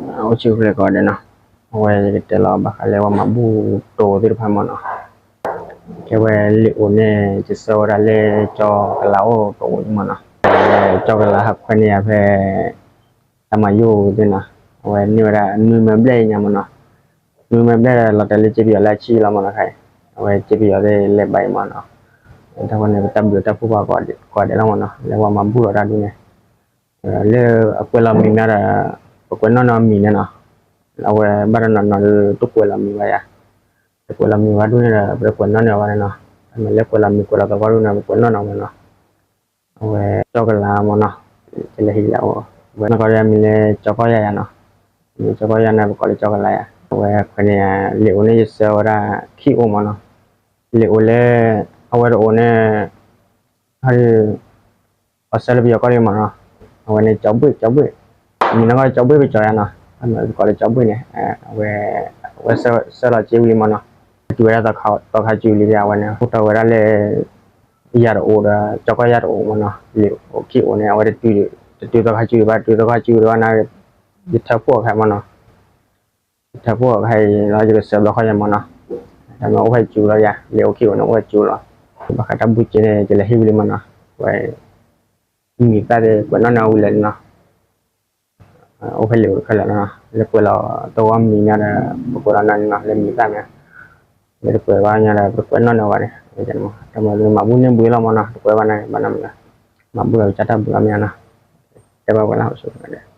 အိၣ်ဆူၣ်အိၣ်ချ့ကိးဂၤဒဲးနီၤ, အဝဲယကတဲလီၤဘၣ်ဃးလၢပှၤမၤဘူၣ်တအိၣ်သ့ၣ်တဖၣ်မၢ်နီၤ, ကဲဝဲလံာ်အိၣ်န့ၣ် ယဆၢဝဲဒၣ်လၢကၠီကလးအိၣ်တအိၣ်မၢ်နီၤ, ကၠီကလးဟးခွဲန့ၢ်ယၤဖဲ တၢ်မၤယိၣ်သ့ၣ်နီၤ, အဝဲန့ၢ်ဝဲဒၣ်နွံမၢဘျဲၣ်ညါမၢ်နီၤ, နွံမၢဘျဲၣ်ဒီးလီၤတဲာ်လၢစ့ပယီၤလၢအဆံလီၤမၢ်နီၤခါအံၤ, အဝဲစ့ပယီၤသ့ၣ်လဲၤဘၣ်အံၤမၢ်နီၤ, တၢ်ဃိန့ၣ် ပတၢ်ဘျုးတၢ်ဖှိၣ်ကိးဂၤဒဲးလီၤမၢ်နီၤ, လၢပှၤမၤဘူၣ်လီၤတၢ်ဒုန့ၣ် လၢအကွဲးလီၤမံၤမးဒီး ပကွဲးနီၣ်န့ၢ်အမံၤန့ၣ်နီၤ, အဝဲဘၣ်တနီၤနီၤဒီးတကွဲးလီၤမံၤဘၣ်ယၤ, တကွဲးလီၤမံၤဘၣ်ဒုန့ၣ်ဒီး ပတကွဲးနီၣ်န့ၢ်အီၤဘၣ်န့ၣ်နီၤ, အမ့ၢ်လၢကွဲးလီၤမံၤကွဲးလီၤသဝီဒုန့ၣ် ပကွဲးနီၣ်န့ၢ်အီၤမၢ်နီၤ, အဝဲကၠီကလးမၢ်နီၤ, ကလဲၤဟံးလၢအအိၣ်, အဝဲနီၢ်ကီၢ်ဒုအမံၤလၢကၠီကီၢ်ယါယၤနီၤ, မံၤကၠီကီၢ်ယါန့ၣ် ပကိးလၢကၠီကလးယၤ, အဝဲခွဲးန့ၢ်ယၤ လံာ်အိၣ်န့ၢ်ယဆၢဝဲဒၣ်ခံအိၣ်မၢ်နီၤ, လံာ်အိၣ်လၢ အဝဲတအိၣ်န့ၣ် ဟီဒု ပှၤဆှၢလၢပယီၤကီၢ်ဒုမၢ်နီၤ, အဝဲန့ၣ်ကၠီဘှ့ၣ် ကၠီဘှ့ၣ်, မံၤနီၢ်ကီၢ်ကၠီဘှ့ၣ်ပယီၤယါနီၤ, အမ့ၢ်ပကိးလၢကၠီဘှ့ၣ်န့ၣ်, အဝဲ အဝဲဆှၢလီၤစ့ဝံၤလံမၢ်နီၤ, တုၤဝဲဒၣ်သီခါစုၤလံဒီး အဝဲန့ၣ် ဟူးထီၣ်ဝဲဒၣ်လၢ ယၤတအိၣ်ဒီး ကၠီကီၢ်ယါတအိၣ်မၢ်နီၤ, လံာ်အိၣ်ခံအိၣ်န့ၣ် အဝဲတတုၤသီခါစုၤဘၣ်, တုၤသီခါစုၤဒီးဘၣ်န့ၣ် ယထၢဖှိၣ်အခါမၢ်နီၤ ယထၢဖှိၣ်အခါအံၤလီၤ ယကစၢးဘျီဃီယၤမၢ်နီၤ, တၢ်မ့ၢ်အိၣ်ဖဲစုၤလီၤယၤ, လံာ်အိၣ်ခံအိၣ်န့ၣ် အိၣ်ဖဲစုၤလီၤ, ဘၣ်ဃးတၢ်ဘူၣ်စ့န့ၣ် ယလဲၤဟံးဝံၤလံမၢ်နီၤ, ဝဲ မံၤသၣ်သ့ၣ်ကွဲးနီၣ်န့ၢ်အီၤဝံၤလံနီၤ, အိၣ်ဖဲလံာ်အိၣ်ခဲလၢာ်နီၤ, လၢကွဲးလီၤသဝီမံၤညါဒီး ပကွဲးလီၤန့ၣ်နီၤ, လၢမံၤသၣ်န့ၣ်, လၢတကွဲးဘၣ်ညါဒီး ပကွဲးနီၣ်န့ၢ်အီၤဘၣ်န့ၣ်, တၢ်မၤဘူၣ်န့ၢ်ဘှံးလီၤမၢ်နီၤ, တကွဲးဘၣ်န့ၣ် ဘၣ်နီတမံၤ, မၤဘူၣ်လီၤကစၢ်တၢ်ဘူၣ်လီၤမ့ၢ်နီၤ, တဲဘၣ်ဝဲလၢဟီၣ်ဆူၣ်